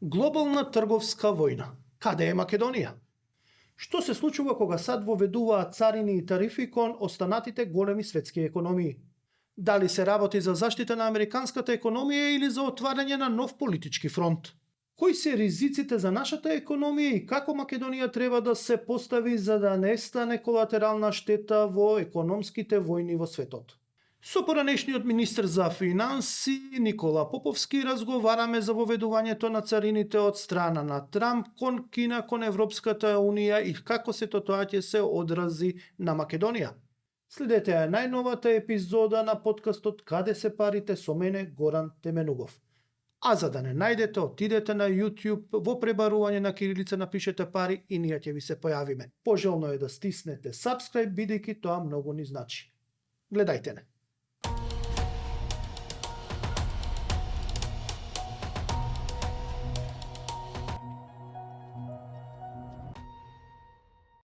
Глобална трговска војна. Каде е Македонија? Што се случува кога САД воведуваат царини и тарифи кон останатите големи светски економии? Дали се работи за заштита на американската економија или за отварање на нов политички фронт? Кои се ризиците за нашата економија и како Македонија треба да се постави за да не стане колатерална штета во економските војни во светот? Со поранешниот министер за финанси Никола Поповски разговараме за воведувањето на царините од страна на Трамп кон Кина, кон Европската Унија и како сето тоа ќе се одрази на Македонија. Следете ја најновата епизода на подкастот Каде се парите со мене Горан Теменугов. А за да не најдете, отидете на YouTube, во пребарување на кирилица напишете пари и ние ќе ви се појавиме. Пожелно е да стиснете subscribe, бидејќи тоа многу ни значи. Гледајте не.